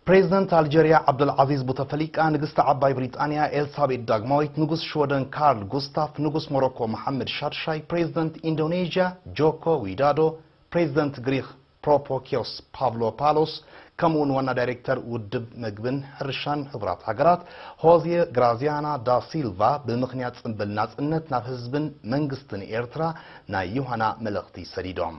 ፕሬዝደንት ኣልጀርያ ዓብዱልዓዚዝ ቡተፈሊቃ፣ ንግስቲ ዓባይ ብሪጣንያ ኤልሳቤጥ ዳግማዊት፣ ንጉስ ሽወደን ካርል ጉስታፍ፣ ንጉስ ሞሮኮ መሓመድ ሻድሻይ፣ ፕሬዝደንት ኢንዶኔዥያ ጆኮ ዊዳዶ፣ ፕሬዝደንት ግሪኽ ፕሮፖኪዮስ ፓቭሎፓሎስ፣ ከምኡውን ዋና ዳይሬክተር ውድብ መግብን ሕርሻን ሕቡራት ሃገራት ሆዜ ግራዚያና ዳ ሲልቫ፣ ብምኽንያት ጽንብል ናጽነት ናብ ህዝብን መንግስትን ኤርትራ ናይ ዮሃና መልእኽቲ ሰዲዶም።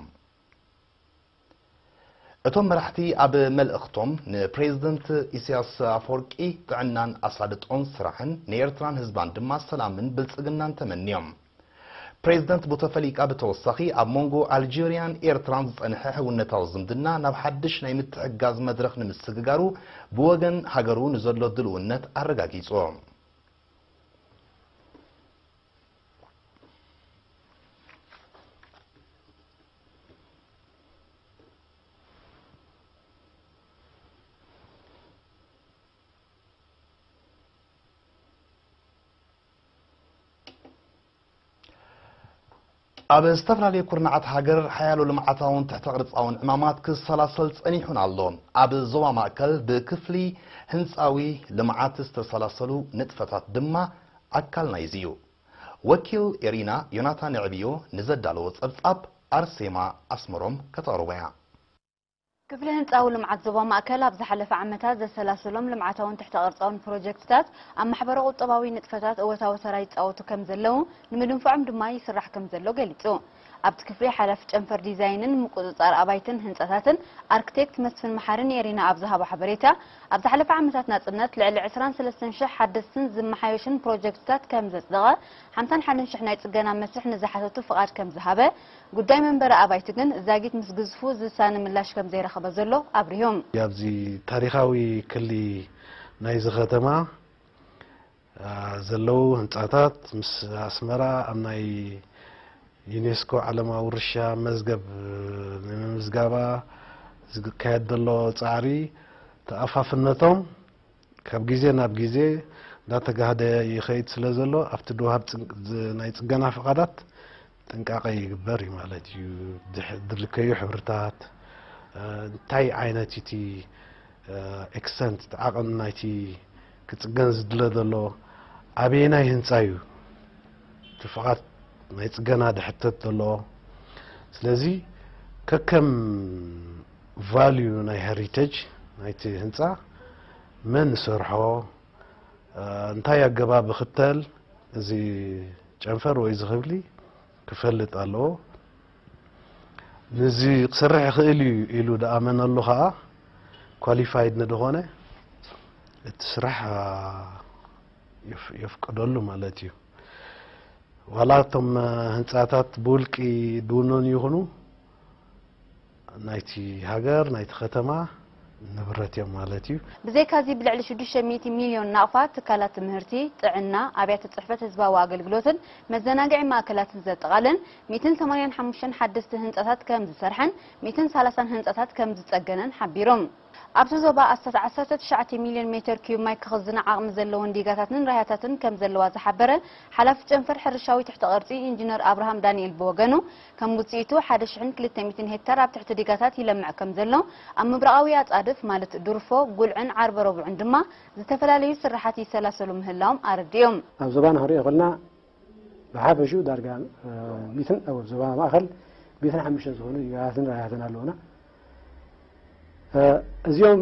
እቶም መራሕቲ ኣብ መልእኽቶም፣ ንፕሬዝደንት ኢሳያስ ኣፈወርቂ ጥዕናን ኣሳልጦን ስራሕን፣ ንኤርትራን ህዝባን ድማ ሰላምን ብልጽግናን ተመንዮም። ፕሬዝደንት ቡተፈሊቃ ብተወሳኺ፣ ኣብ መንጎ ኣልጀርያን ኤርትራን ዝጸንሐ ሕውነታዊ ዝምድና ናብ ሓድሽ ናይ ምትሕግጋዝ መድረኽ ንምስግጋሩ፣ ብወገን ሃገሩ ንዘሎ ድልውነት ኣረጋጊጹ። ኣብ ዝተፈላለዩ ኩርናዓት ሃገር ሓያሎ ልምዓታውን ትሕተ ቅርጻውን ዕማማት ክሰላሰል ጸኒሑን ኣሎ። ኣብ ዞባ ማእከል ብክፍሊ ህንጻዊ ልምዓት ዝተሰላሰሉ ንጥፈታት ድማ ኣካል ናይዚ እዩ። ወኪል ኤሪና ዮናታን ዕብዮ ንዘዳለዎ ጸብጻብ ኣርሴማ ኣስመሮም ከተቕርቦ እያ። ክፍሊ ህንጻዊ ልምዓት ዞባ ማእከል ኣብ ዝሓለፈ ዓመታት ዘሰላሰሎም ልምዓታውን ትሕተ ቅርጻውን ፕሮጀክትታት ኣብ ማሕበረ ቁጠባዊ ንጥፈታት እወታዊ ተራ ይጻወቱ ከም ዘለዉ፣ ንምድንፋዖም ድማ ይስራሕ ከም ዘሎ ገሊጹ። ኣብቲ ክፍሊ ሓላፊ ጨንፈር ዲዛይንን ምቁጽጻር ኣባይትን ህንጻታትን ኣርክቴክት መስፍን መሓሪ ንኤሪና ኣብ ዝሃቦ ሓበሬታ፣ ኣብ ዝሓለፈ ዓመታት ናጽነት ልዕሊ ዕስራን ሰለስተን ሽሕ ሓደስትን ዝመሓየሹን ፕሮጀክትታት ከም ዘጽደቐ፣ ሓምሳን ሓደን ሽሕ ናይ ጽገና መስርሕ ንዝሓተቱ ፍቓድ ከም ዝሃበ፣ ጉዳይ መንበሪ ኣባይቲ ግን ዛጊት ምስ ግዝፉ ዝሳነ ምላሽ ከም ዘይረኸበ ዘሎ ኣብሪሁ። ኣብዚ ታሪኻዊ ክሊ ናይዚ ከተማ፣ አ፣ ዘለዉ ህንጻታት ምስ ኣስመራ ኣብ ናይ ዩኔስኮ ዓለማዊ ውርሻ መዝገብ ንምምዝጋባ ዝካየድ ዘሎ ጻዕሪ ተኣፋፍነቶም ካብ ግዜ ናብ ግዜ እንዳተጋህደ ይኸይድ ስለ ዘሎ፣ ኣብቲ ድወሃብ ጽን-፣ ዝ-፣ ናይ ጽገና ፍቓዳት ጥንቃቐ ይግበር እዩ ማለት እዩ። ድሕ-፣ ድልከዩ ሕብርታት፣ እ፣ እንታይ ዓይነት እቲ፣ እ፣ ኤክስተንት፣ እቲ ዓቐን ናይቲ ክጽገን ዝድለ ዘሎ፣ ኣበየናይ ህንጻ እዩ እቲ ፍቓድ ናይ ጽገና ድሕተት ዘለዎ? ስለዚ ከከም ቫልዩ ናይ ሄሪቴጅ ናይቲ ህንጻ፣ መን ዝሰርሖ፣ እ፣ እንታይ ኣገባብ ይኽተል፣ እዚ ጨንፈር ወይ እዚ ክፍሊ ክፈልጥ ኣለዎ። ነዚ ክሰርሕ ይኽእል እዩ ኢሉ ደኣመነሉ ኸኣ፣ ኳሊፋይድ ንድኾነ እቲ ስራሕ፣ እ፣ የፍ-፣ የፍቅደሉ ማለት እዩ። ዋላ እቶም ህንጻታት ብውልቂ ድውነኑ ይኹኑ፣ ናይቲ ሃገር፣ ናይቲ ከተማ ንብረት እዮም ማለት እዩ። ብዘይካዚ፣ ብልዕሊ ሽዱሽተ ሚእቲ ሚልዮን ናቕፋ ትካላት ትምህርቲ፣ ጥዕና፣ ኣብያተ ጽሕፈት ህዝባዊ ኣገልግሎትን መዘናግዒ ማእከላትን ዘጠቓልል ሚእትን ሰማንያን ሓሙሽተን ሓደስቲ ህንጻታት ከም ዝሰርሐን ሚእትን ሰላሳን ህንጻታት ከም ዝጸገነን ሓቢሮም። ኣብቲ ዞባ ኣስታት ዓሰርተ ትሽዓተ ሚልዮን ሜተር ኪዩብ ማይ ክኽዝና ዓቕሚ ዘለወን ዲጋታትን ራያታትን ከም ዘለዋ ዝሓበረ ሓላፊ ጨንፈር ሕርሻዊ ትሕተ ቅርጺ ኢንጂነር ኣብርሃም ዳንኤል ብወገኑ፣ ከም ውጽኢቱ ሓደ ሽሕን ክልተ ሚእትን ሄክታር ኣብ ትሕቲ ዲጋታት ይለምዕ ከም ዘሎ፣ ኣብ ምብራቓዊ ኣጻድፍ ማለት ዱርፎ፣ ጉልዕን ዓርበ ረቡዕን ድማ ዝተፈላለዩ ስራሓት ይሰላሰሉ ምህላዎም ኣረዲኦም። ኣብ ዞባና ክንሪኦ ከለና ብሓፈሽኡ ዳርጋ፣ እ፣ ሚእትን፣ ኣብ ዞባ ማእከል ሚእትን ሓሙሽተን ዝኾኑ ዲጋታትን ራያታትን ኣለዉና። እ፣ እዚኦም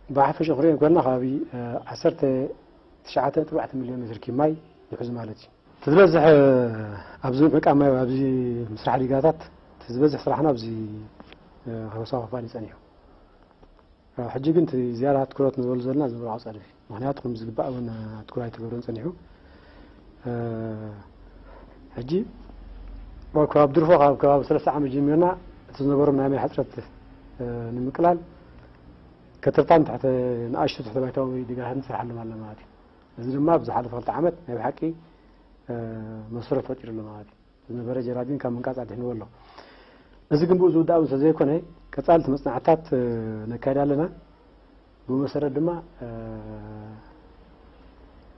ብሓፈሽኡ ክንሪኦ ከለና ከባቢ፣ እ፣ ዓሰርተ ትሽዓተ ነጥቢ ኣርባዕተ ሚልዮን ሜትር ኪዩብ ማይ ይሕዙ ማለት እዩ። እቲ ዝበዝሕ፣ እ፣ ኣብዚ ምዕቃብ ማይ፣ ኣብዚ ምስራሕ ዲጋታት እቲ ዝበዝሕ ስራሕና ኣብዚ፣ እ፣ ሃውሳዊ ክፋል እዩ ጸኒሑ። ሕጂ ግን እቲ ዝያዳ ትኩረት ንበሉ ዘለና እዚ ምብራቕ ጸድፊ። ምኽንያቱ ከም ዝግባእ እውን ትኩረት ኣይተገብረን ጸኒሑ። እ፣ ሕጂ ኣብ ከባቢ ድርፎ ካብ ከባቢ ሰለስተ ዓመት ጀሚርና እቲ ዝነበሮም ናይ ማይ ሕጽረት፣ እ፣ ንምቅላል ከትርታን ትሕተ ንኣሽቱ ትሕተ ባይታዊ ዲጋታትን ንሰርሓሎም ኣለና ማለት እዩ። እዚ ድማ ኣብ ዝሓለፈ ክልተ ዓመት ናይ ብሓቂ፣ እ፣ መሰረት ፈጢሩ ኣሎ ማለት እዩ። ዝነበረ ጀራዲን ካብ ምንቃጽ ኣድሒንዎ ኣሎ። እዚ ግን ብኡ ዝውዳእ እውን ስለዘይኮነ፣ ቀጻሊ እቲ መጽናዕትታት፣ እ፣ ነካይድ ኣለና። ብኡ መሰረት ድማ፣ እ፣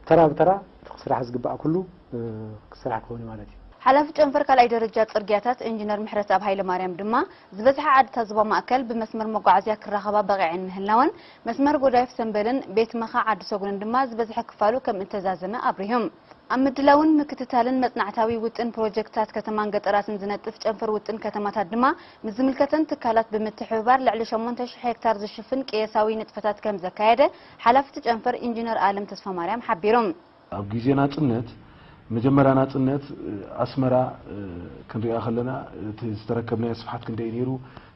ተራ ብተራ እቲ ክስራሕ ዝግባእ ኩሉ፣ እ፣ ክስራሕ ክኸውን እዩ ማለት እዩ። ሓላፊ ጨንፈር ካልኣይ ደረጃ ጽርግያታት ኢንጂነር ምሕረትኣብ ሃይለማርያም ድማ፣ ዝበዝሓ ዓድታት ዞባ ማእከል ብመስመር መጓዓዝያ ክራኸባ በቒዐን ምህላወን፣ መስመር ጎዳይፍ ሰምበልን ቤት መኻ ዓዲ ሰጉንን ድማ ዝበዝሐ ክፋሉ ከም እተዛዘመ ኣብሪሆም። ኣብ ምድላውን ምክትታልን መጽናዕታዊ ውጥን ፕሮጀክትታት ከተማን ገጠራትን ዝነጥፍ ጨንፈር ውጥን ከተማታት ድማ፣ ምስ ዝምልከተን ትካላት ብምትሕብባር ልዕሊ ሸሞንተ ሽሕ ሄክታር ዝሽፍን ቅየሳዊ ንጥፈታት ከም ዘካየደ ሓላፊ እቲ ጨንፈር ኢንጂነር ኣለም ተስፋማርያም ሓቢሮም። ኣብ ግዜ ናጽነት፣ መጀመርያ ናጽነት፣ ኣስመራ ክንሪኣ ከለና፣ እቲ ዝተረከብናዮ ስፍሓት ክንደይ ነይሩ?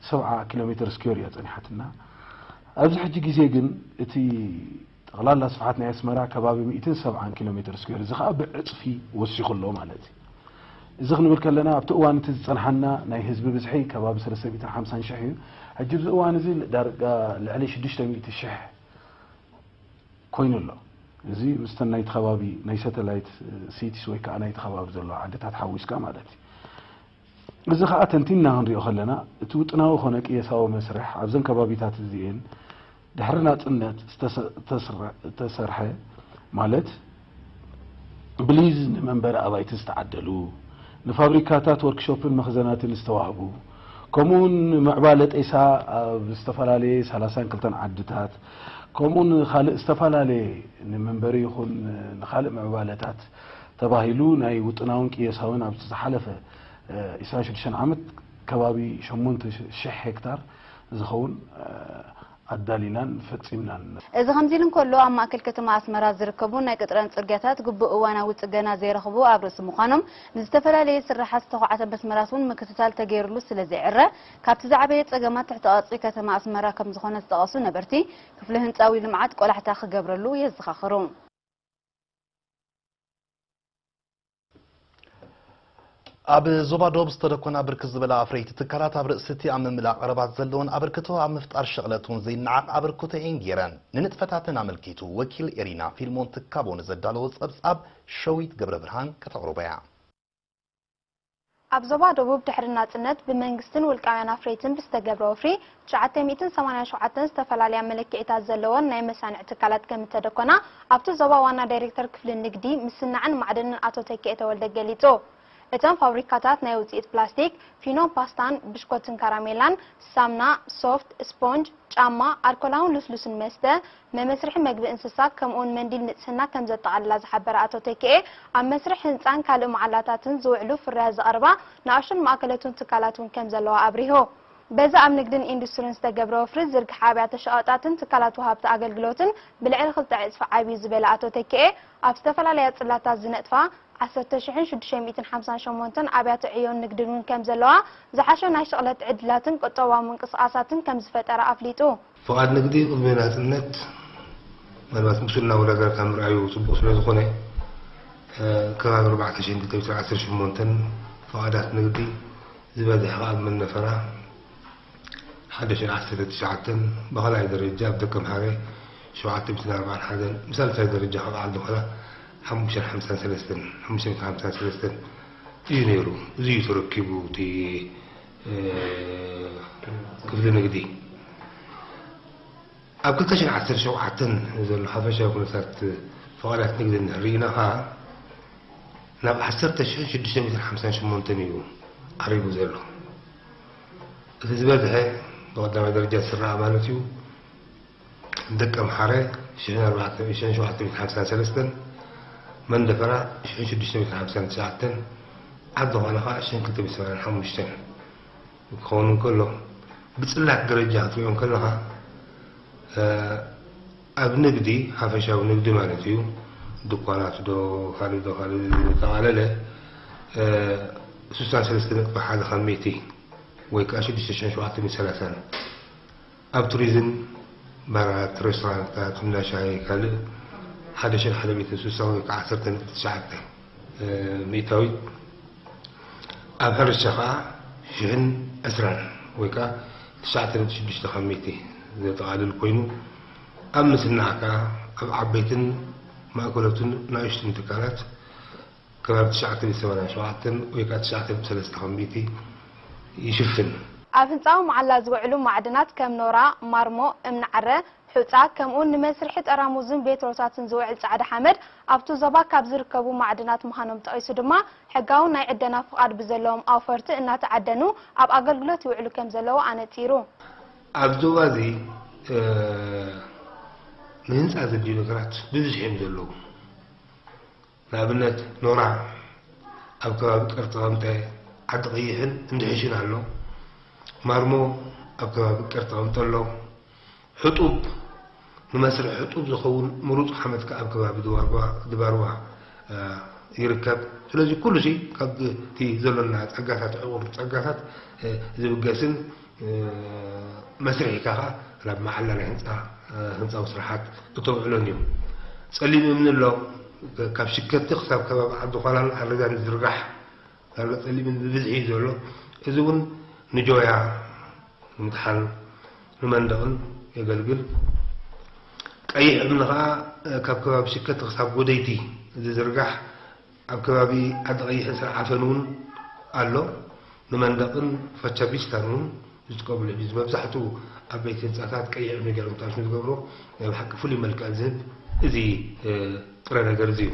ሰብዓ ኪሎ ሜትር ስኩዌር እያ ጸኒሓትና። ኣብዚ ሕጂ ግዜ ግን እቲ ጠቕላላ ስፍሓት ናይ ኣስመራ ከባቢ ሚእትን ሰብዓን ኪሎ ሜትር ስኩዌር፣ እዚ ኸኣ ብዕጽፊ ወሲኹ ኣሎ ማለት እዩ። እዚ ክንብል ከለና፣ ኣብቲ እዋን እቲ ዝጸንሓና ናይ ህዝቢ ብዝሒ ከባቢ ሰለስተ ሚእትን ሓምሳን ሽሕ እዩ። ሕጂ ኣብዚ እዋን እዚ ዳርጋ ልዕሊ ሽዱሽተ ሚእቲ ሽሕ ኮይኑ ኣሎ። እዚ ምስተን ናይቲ ከባቢ ናይ ሳተላይት ሲቲስ ወይ ከዓ ናይቲ ከባቢ ዘለዋ ዓድታት ሓዊስካ ማለት እዩ። እዚ ከዓ ተንቲንና ክንሪኦ ከለና፣ እቲ ውጥናዊ ኮነ ቅየሳዊ መስርሕ ኣብዘን ከባቢታት እዚኤን ድሕሪ ናፅነት ዝተሰ-፣ ተስረ-፣ ዝተሰርሐ፣ ማለት ብሊዝ ንመንበሪ ኣባይቲ ዝተዓደሉ፣ ንፋብሪካታት፣ ወርክሾፕን መኽዘናትን ዝተዋህቡ፣ ከምኡውን ምዕባለ ጤሳ ኣብ ዝተፈላለየ ሰላሳን ክልተን ዓድታት፣ ከምኡውን ካልእ ዝተፈላለየ ንመንበሪ ይኹን ንኻልእ ምዕባለታት ተባሂሉ ናይ ውጥናውን ቅየሳውን ኣብዚ ዝሓለፈ፣ እ፣ ዕስራን ሽዱሽተን ዓመት ከባቢ ሸሞንተ ሽሕ ሄክታር ዝኸውን፣ እ፣ ኣዳሊናን ፈጺምናን። እዚ ከምዚ ኢሉ እንከሎ፣ ኣብ ማእከል ከተማ ኣስመራ ዝርከቡ ናይ ቅጥራን ጽርግያታት ግቡእ እዋናዊ ጽገና ዘይረኽቡ ኣብ ርእሲ ምዃኖም፣ ንዝተፈላለየ ስራሓት ዝተዃዕተ መስመራት እውን ምክትታል ተገይርሉ ስለ ዘይዕረ፣ ካብቲ ዝዓበየ ጸገማት ትሕቲ ቅርጺ ከተማ ኣስመራ ከም ዝኾነ ዝጠቐሱ ነበርቲ፣ ክፍሊ ህንጻዊ ልምዓት ቆላሕታ ክገብረሉ የዘኻኽሩ። ኣብ ዞባ ዶብ ዝተደኮና ብርክት ዝበላ ኣፍረይቲ ትካላት ኣብ ርእሲ እቲ ኣብ ምምላእ ቀረባት ዘለወን ኣበርክቶ ኣብ ምፍጣር ሸቕለት እውን ዘይነዓቕ ኣበርክቶ እየን ገይረን። ንንጥፈታተን ኣመልኪቱ ወኪል ኤሪና ፊልሞን ትካቦ ንዘዳለዎ ጸብጻብ ሸዊት ገብረ ብርሃን ከተቕርቦ እያ። ኣብ ዞባ ደቡብ ድሕሪ ናጽነት ብመንግስትን ውልቃውያን ኣፍረይትን ብዝተገብረ ወፍሪ ትሽዓተ ሚእትን ሰማንያን ሸውዓተን ዝተፈላለያ መለክዒታት ዘለወን ናይ መሳንዕ ትካላት ከም እተደኮና ኣብቲ ዞባ ዋና ዳይሬክተር ክፍሊ ንግዲ፣ ምስናዕን ማዕድንን ኣቶ ተኪኤ ተወልደ ገሊጹ። እተን ፋብሪካታት ናይ ውጽኢት ፕላስቲክ፣ ፊኖ ፓስታን ብሽኮትን ካራሜላን፣ ሳምና፣ ሶፍት፣ ስፖንጅ፣ ጫማ፣ ኣልኮላውን ልስሉስን መስተ፣ መመስርሒ መግቢ እንስሳ፣ ከምኡውን መንዲል ንጽህና ከም ዘጠቓልላ ዝሓበረ ኣቶ ተኪኤ፣ ኣብ መስርሕ ህንጻን ካልእ መዓላታትን ዝውዕሉ ፍርያት ዘቕርባ ንኣሽቱን ማእከለቱን ትካላት እውን ከም ዘለዋ ኣብሪሁ። በዚ ኣብ ንግድን ኢንዱስትሪን ዝተገብረ ወፍሪ ዝርግሐ ኣብያተ ሸቐጣትን ትካላት ወሃብቲ ኣገልግሎትን ብልዕሊ ክልተ ዕጽፊ ዓብዩ ዝበለ ኣቶ ተኪኤ፣ ኣብ ዝተፈላለያ ጽላታት ዝነጥፋ ዓሰርተ ሽሕን ሽዱሽተ ሚእትን ሓምሳን ሸሞንተን ኣብያተ ዕዮን ንግድን እውን ከም ዘለዋ፣ ዝሓሸ ናይ ሸቕለት ዕድላትን ቁጠባዊ ምንቅስቓሳትን ከም ዝፈጠረ ኣፍሊጡ። ፍቓድ ንግዲ ቅድሚ ናጽነት፣ ምናልባት ምስሉን እናወዳደርካ ምርኣዩ ጽቡቕ ስለ ዝኾነ፣ እ፣ ከባቢ ኣርባዕተ ሽሕን ክልተ ሚእትን ዓሰርተ ሸሞንተን ፍቓዳት ንግዲ፣ ዝበዝሐ ኸኣ ኣብ መንደፈራ ሓደ ሽሕን ዓሰርተ ትሽዓተን፣ ብኻልኣይ ደረጃ ኣብ ደቀምሓረ ሸውዓተ ሚእትን ኣርባዓን ሓደን፣ ብሳልሳይ ደረጃ ኸኣ በዓል ድኾላ ሓሙሽተ ሓምሳን ሰለስተን፣ ሓሙሽተ ሚእትን ሓምሳን ሰለስተን እዩ ነይሩ። እዚ እዩ ተረኪቡ እቲ፣ እ፣ ክፍሊ ንግዲ። ኣብ ክልተ ሽሕን ዓሰርተ ሸውዓተን ዘሎ ሓፈሻዊ ኩነታት ፍቓዳት ንግዲ እንድሕር ርኢና ኸኣ፣ ናብ ዓሰርተ ሽሕን ሽዱሽተ ሚእትን ሓምሳን ሸሞንተን እዩ ዓሪጉ ዘሎ። እቲ ዝበዝሐ ብቐዳማይ ደረጃ ዝስራዕ ማለት እዩ፣ ደቀምሓረ ሽሕን ኣርባዕተ፣ ሽሕን ሸውዓተ ሚእትን ሓምሳን ሰለስተን፣ መንደፈራ ሽሕን ሽዱሽተ ሚእትን ሓምሳን ትሽዓተን፣ ዓዲ ኾነ ኸኣ ሽሕን ክልተ ሚእትን ሰማንያን ሓሙሽተን። ክኸውን እንከሎ፣ ብጽላት ደረጃ ክትሪኦ እንከለኻ፣ እ፣ ኣብ ንግዲ፣ ሓፈሻዊ ንግዲ ማለት እዩ፣ ድኳናት ዶ፣ ካልእ ዶ፣ ካልእ ዘጠቓለለ፣ እ፣ ስሳን ሰለስተ ነጥቢ ሓደ ካብ ሚእቲ ወይ ከኣ ሽዱሽተ ሽሕን ሸውዓተ ሚእትን ሰላሳን፣ ኣብ ቱሪዝም፣ ባራት፣ ሬስቶራንታት፣ እንዳ ሻሂ፣ ካልእ ሓደ ሽሕን ሓደ ሚእትን ስሳ ወይ ከኣ ዓሰርተ ነጥቢ ትሽዓተ ሚእታዊት፣ ኣብ ሕርሻ ኸኣ ሽሕን ዕስራን ወይ ከኣ ትሽዓተ ነጥቢ ሽዱሽተ ካብ ሚእቲ ዘጠቓልል ኮይኑ፣ ኣብ ምስናዕ ከኣ ኣብ ዓበይትን ማእከሎትን ንኣሽቱን ትካላት ከባቢ ትሽዓተ ነጥቢ ሰማንያን ሸውዓተን ወይ ከኣ ትሽዓተ ነጥቢ ሰለስተ ካብ ሚእቲ ይሽፍን። ኣብ ህንጻዊ መዓላ ዝውዕሉ ማዕድናት ከም ኖራ፣ ማርሞ፣ እምኒ ዓረ፣ ሑጻ፣ ከምኡውን ንመስርሒ ጠራሙዝን ቤትሮታትን ዝውዕል ጻዕዳ ሓመድ ኣብቲ ዞባ ካብ ዝርከቡ ማዕድናት ምዃኖም ጠቒሱ ድማ፣ ሕጋዊ ናይ ዕደና ፍቓድ ብዘለዎም ኣውፈርቲ እናተዓደኑ ኣብ ኣገልግሎት ይውዕሉ ከም ዘለዉ ኣነጺሩ። ኣብ ዞባ እዚ፣ እ፣ ንህንጻ ዘድልዩ ነገራት ብብዝሒ እዮም ዘለዉ። ንኣብነት ኖራ ኣብ ከባቢ ቀርጸ ቀምጠ፣ ዓዲ ቀይሕን እንድሕሽን ኣሎ። ማርሞ ኣብ ከባቢ ቀርጸ ቀምጠ ኣሎ። ሕጡብ፣ ንመስርሒ ሕጡብ ዝኸውን ምሩጽ ሓመድ ከኣ ኣብ ከባቢ ድባርዋ፣ ድባርዋ፣ እ፣ ይርከብ። ስለዚ ኩሉ ሲ ካብቲ ዘሎና ጸጋታት፣ ዕቑር ጸጋታት፣ እ፣ ዝብገስን፣ እ፣ መስርሒካ ከኣ ናብ መዓላ ናይ ህንጻ፣ እ፣ ህንጻዊ ስራሓት እተውዕሎን እዩ። ጸሊም እምኒ ኣሎ። ካብ ሽከቲ ክሳብ ከባቢ ዓዲ ኳላን ኣረጋን ዝዝርጋሕ ዳርጋ ጸሊም እምኒ ብብዝሒ እዩ ዘሎ። እዚ እውን ንጆያ ንምድሓን ንመንደቕን የገልግል። ቀይሕ እምኒ ኸዓ፣ እ፣ ካብ ከባቢ ሽከቲ ክሳብ ጎደይቲ ዝዝርጋሕ፣ ኣብ ከባቢ ዓዲ ቀይሕን ስርዓፈን እውን ኣሎ። ንመንደቕን ፈቻቢስታን እውን ዝጥቀሙሉ እዩ። እዚ መብዛሕትኡ ዓበይቲ ህንጻታት ቀይሕ እምኒ ገይሮም ታሽኑ ዝገብሮ ናይ ብሓቂ ፍሉይ መልክዕ ዝህብ እዚ፣ እ፣ ጥረ ነገር እዚ እዩ።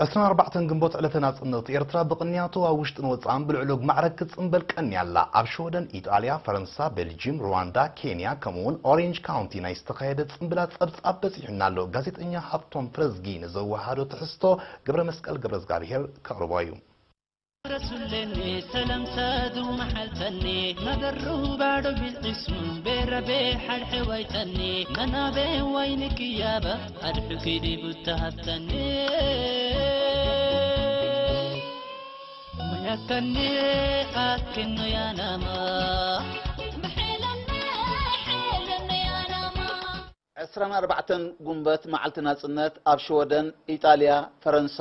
ዕስራን ኣርባዕተን ግንቦት ዕለተ ናጽነት ኤርትራ ብቕንያቱ ኣብ ውሽጥን ወጻእን ብልዑል ወግ ማዕረግ ክትጽንበል ቀንያ ኣላ። ኣብ ሽወደን፣ ኢጣልያ፣ ፈረንሳ፣ ቤልጂም፣ ሩዋንዳ፣ ኬንያ፣ ከምኡ'ውን ኦሬንጅ ካውንቲ ናይ ዝተኻየደ ጽንብላት ጸብጻብ በጺሑና ኣሎ። ጋዜጠኛ ሃብቶም ፍረዝጊ ንዘወሃዶ ትሕዝቶ ገብረ መስቀል ገብረ እግዚኣብሔር ከቕርቦ እዩ። ረሱለኒ ሰላምታ ድው መሓልተኒ መገሩ ባዶ ቢልዒሱ ቤረቤ ሓድሐ ዋይተኒ መናቤ ዋይኒ ክያባ ኣድሑ ኪዲ ቡታ ሃብተኒ ሙያተኒ ኣክኖ ያናማ መሐለኒ ሐለኒ ያናማ ዕስራን ኣርባዕተን ጉንበት መዓልቲ ናጽነት ኣብ ሽወደን፣ ኢጣልያ፣ ፈረንሳ፣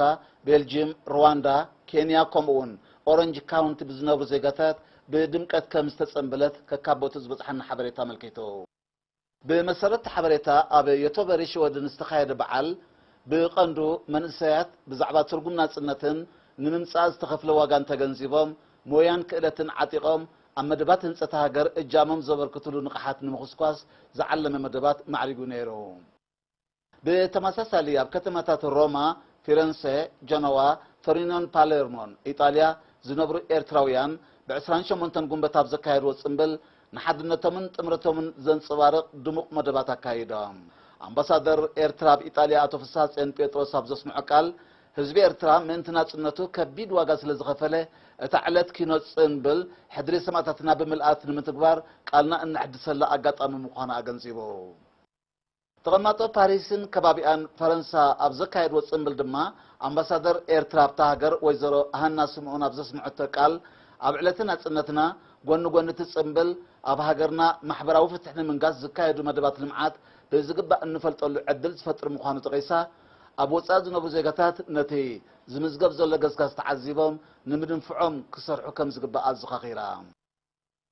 ቤልጅም፣ ሩዋንዳ፣ ኬንያ ከምኡ'ውን ኦረንጅ ካውንቲ ብዝነብሩ ዜጋታት ብድምቀት ከም ዝተጸንበለት ከካብ ቦትኡ ዝበጽሓና ሓበሬታ ኣመልኪቱ። ብመሰረት እቲ ሓበሬታ ኣብ ዮቶበሪ ሽወደን ዝተኻየደ በዓል ብቐንዱ መንእሰያት ብዛዕባ ትርጉም ናጽነትን ንምምጻእ ዝተኸፍለ ዋጋን ተገንዚቦም ሞያን ክእለትን ዓጢቖም ኣብ መደባት ህንጸት ሃገር እጃሞም ዘበርክትሉ ንቕሓት ንምኹስኳስ ዝዓለመ መደባት ማዕሪጉ ነይሩ። ብተመሳሳሊ ኣብ ከተማታት ሮማ፣ ፊረንሴ፣ ጀነዋ፣ ቶሪኖን ፓሌርሞን ኢጣልያ ዝነብሩ ኤርትራውያን ብዕስራን ሸሞንተን ጉንበት ኣብ ዘካየድዎ ጽምብል ንሓድነቶምን ጥምረቶምን ዘንጸባርቕ ድሙቕ መደባት ኣካይዶም። ኣምባሳደር ኤርትራ ኣብ ኢጣልያ ኣቶ ፍስሃጽዮን ጴጥሮስ ኣብ ዘስምዖ ቃል፣ ህዝቢ ኤርትራ ምእንቲ ናጽነቱ ከቢድ ዋጋ ስለ ዝኸፈለ፣ እታ ዕለት ኪኖ ጽምብል ሕድሪ ሰማእታትና ብምልኣት ንምትግባር ቃልና እነሕድሰላ ኣጋጣሚ ምዃኑ ኣገንዚቡ። ተቐማጦ ፓሪስን ከባቢኣን ፈረንሳ ኣብ ዘካየድዎ ጽምብል ድማ፣ ኣምባሳደር ኤርትራ ኣብታ ሃገር ወይዘሮ ሃና ስምኦን ኣብ ዘስምዐቶ ቃል፣ ኣብ ዕለተ ናጽነትና ጎኒ ጎኒ እቲ ጽምብል፣ ኣብ ሃገርና ማሕበራዊ ፍትሒ ንምንጋስ ዝካየዱ መደባት ልምዓት ብዝግባእ እንፈልጠሉ ዕድል ዝፈጥር ምዃኑ ጠቒሳ፣ ኣብ ወጻኢ ዝነብሩ ዜጋታት ነቲ ዝምዝገብ ዘሎ ገስጋስ ተዓዚቦም ንምድንፍዖም ክሰርሑ ከም ዝግባእ ኣዘኻኺራ።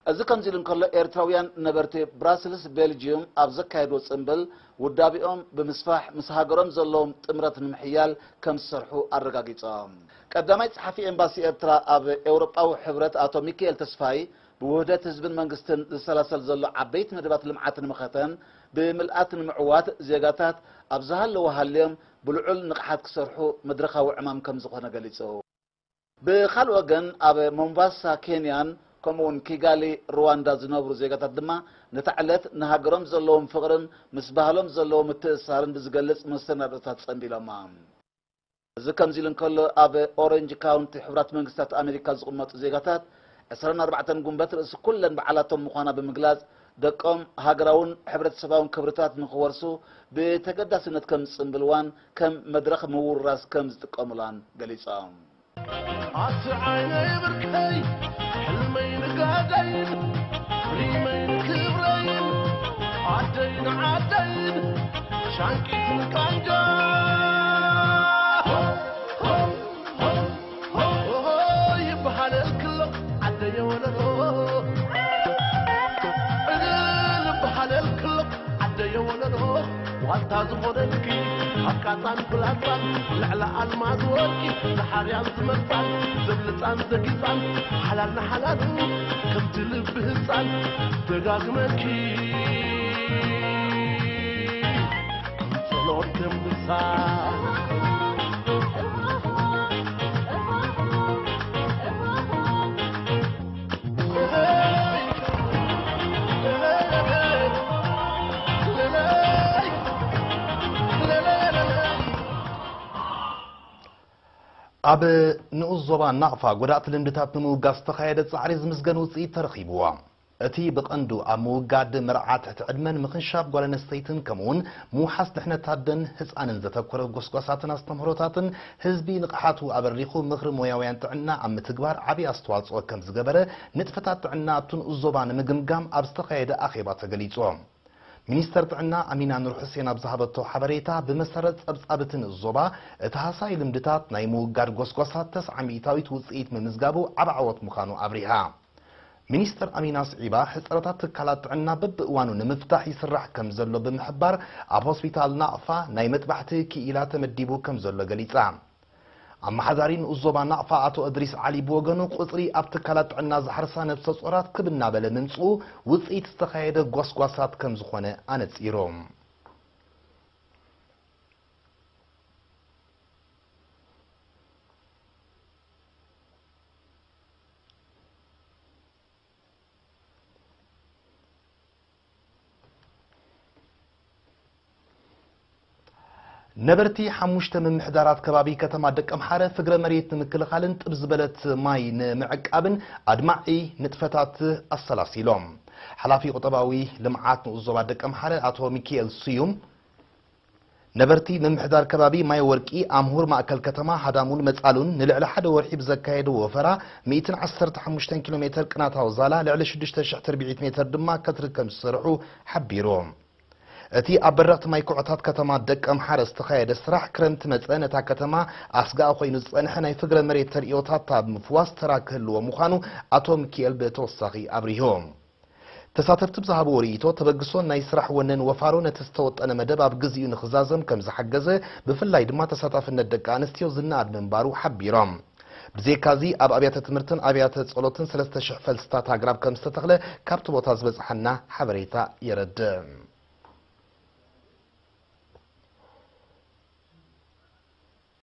እዚ ከምዚ ኢሉ እንከሎ፣ ኤርትራውያን ነበርቲ ብራስልስ ቤልጅዩም ኣብ ዘካየድዎ ጽምብል፣ ውዳቤኦም ብምስፋሕ ምስ ሃገሮም ዘለዎም ጥምረት ንምሕያል ከም ዝሰርሑ ኣረጋጊጾም። ቀዳማይ ጸሓፊ ኤምባሲ ኤርትራ ኣብ ኤውሮጳዊ ሕብረት ኣቶ ሚካኤል ተስፋይ፣ ብውህደት ህዝብን መንግስትን ዝሰላሰል ዘሎ ዓበይቲ መደባት ልምዓት ንምኸተን ብምልኣት ንምዕዋት ዜጋታት ኣብ ዝሃለዎ ሃልዮም ብልዑል ንቕሓት ክሰርሑ መድረኻዊ ዕማም ከም ዝኾነ ገሊጹ። ብኻልእ ወገን፣ ኣብ ሞምባሳ ኬንያን ከምኡውን ኪጋሊ ሩዋንዳ ዝነብሩ ዜጋታት ድማ ነታ ዕለት ንሃገሮም ዘለዎም ፍቕርን ምስ ባህሎም ዘለዎም ምትእስሳርን ብዝገልጽ መሰናድኦታት ጸንቢሎማ። እዚ ከምዚ ኢሉ እንከሎ፣ ኣብ ኦሬንጅ ካውንቲ ሕቡራት መንግስታት ኣሜሪካ ዝቕመጡ ዜጋታት ዕስራን ኣርባዕተን ጉንበት ርእሲ ኩለን በዓላቶም ምዃና ብምግላጽ፣ ደቆም ሃገራውን ሕብረተሰባውን ክብርታት ንኽወርሱ ብተገዳስነት ከም ዝጽንብልዋን ከም መድረኽ ምውርራስ ከም ዝጥቀሙላን ገሊጾም። ኣቲ ዓይነይ ብርከይ ሕልመይ ንጋደይን ሪመይ ንክብረይን ዓደይ ንዓደይን ሻንቂት ንቃንጃ ይበሃለልክሎ ዓደየ ወለሎ ዕልል ይበሃለልክሎ ዓደየ ወለሎ ዋልታ ዝኾነልኪ ኣቃጻን ፍላጻን ልዕሊ ኣልማዝ ወርቂ ዝሓርያን ዝመርጻን ዘብልጻን ዘጊጻን ሓላል ንሓላሉ ከምቲ ልቢ ህጻን ደጋግመልኪ ጸሎት ደምብሳ ኣብ ንኡስ ዞባ ናቕፋ ጎዳእቲ ልምድታት ንምውጋድ ዝተኻየደ ጻዕሪ ዝምስገን ውጽኢት ተረኺብዎ። እቲ ብቐንዱ ኣብ ምውጋድ መርዓ ትሕቲ ዕድመን ምኽንሻብ ጓል ኣንስተይትን ከምኡውን ምውሓስ ድሕነት ኣደን ህጻንን ዘተኮረ ጎስጓሳትን ኣስተምህሮታትን ህዝቢ ንቕሓቱ ኣበሪኹ ምኽሪ ሞያውያን ጥዕና ኣብ ምትግባር ዓቢ ኣስተዋጽኦ ከም ዝገበረ ንጥፈታት ጥዕና ኣብቲ ንኡስ ዞባ ንምግምጋም ኣብ ዝተኻየደ ኣኼባ ተገሊጹ። ሚኒስተር ጥዕና ኣሚና ኑር ሑሴን ኣብ ዝሃበቶ ሓበሬታ፣ ብመሰረት ጸብጻብ እቲ ንኡስ ዞባ፣ እቲ ሃሳይ ልምድታት ናይ ምውጋድ ጎስጓሳት ተስዓ ሚእታዊት ውጽኢት ምምዝጋቡ ዓቢ ዓወት ምዃኑ ኣብሪሃ። ሚኒስተር ኣሚና ስዒባ፣ ሕጽረታት ትካላት ጥዕና በብእዋኑ ንምፍታሕ ይስራሕ ከም ዘሎ ብምሕባር፣ ኣብ ሆስፒታል ናቕፋ ናይ መጥባሕቲ ክኢላ ተመዲቡ ከም ዘሎ ገሊጻ። ኣመሓዳሪ ንኡስ ዞባ ናቕፋ ኣቶ እድሪስ ዓሊ ብወገኑ፣ ቁጽሪ ኣብ ትካላት ጥዕና ዝሓርሳ ነብሰ ጾራት ክብ እናበለ ምምጽኡ ውጽኢት ዝተኻየደ ጓስጓሳት ከም ዝኾነ ኣነጺሩ። ነበርቲ ሓሙሽተ ምምሕዳራት ከባቢ ከተማ ደቀምሓረ ፍግረ መሬት ንምክልኻልን ጥብ ዝበለት ማይ ንምዕቃብን ኣድማዒ ንጥፈታት ኣሰላሲሎም። ሓላፊ ቁጠባዊ ልምዓት ንኡስ ዞባ ደቀምሓረ ኣቶ ሚኪኤል ስዩም፣ ነበርቲ ምምሕዳር ከባቢ ማይ ወርቂ ኣምሁር ማእከል ከተማ ሃዳሙን መጻሉን ንልዕሊ ሓደ ወርሒ ብዘካየድዎ ወፈራ ሚእትን ዓሰርተ ሓሙሽተን ኪሎ ሜተር ቅናታዊ ዛላ ልዕሊ ሽዱሽተ ሽሕ ትርብዒት ሜተር ድማ ከትሪ ከም ዝሰርሑ ሓቢሩ። እቲ ኣብ በረኽቲ ማይ ኩዕታት ከተማ ደቀምሓረ ዝተኻየደ ስራሕ ክረምቲ መጸ ነታ ከተማ ኣስጋኢ ኮይኑ ዝጸንሐ ናይ ፍግረ መሬት ተርእዮታት ኣብ ምፍዋስ ተራ ክህልዎ ምዃኑ ኣቶ ሚኪኤል ብተወሳኺ ኣብሪሁ። ተሳተፍቲ ብዝሃብዎ ርእይቶ፣ ተበግሶን ናይ ስራሕ ወነን ወፋሮ ነቲ ዝተወጠነ መደብ ኣብ ግዚኡ ንኽዛዘም ከም ዝሓገዘ፣ ብፍላይ ድማ ተሳታፍነት ደቂ ኣንስትዮ ዝነኣድ ምንባሩ ሓቢሮም። ብዘይካዚ፣ ኣብ ኣብያተ ትምህርትን ኣብያተ ጸሎትን ሰለስተ ሽሕ ፈልስታት ኣግራብ ከም ዝተተኽለ ካብቲ ቦታ ዝበጽሓና ሓበሬታ የረድእ።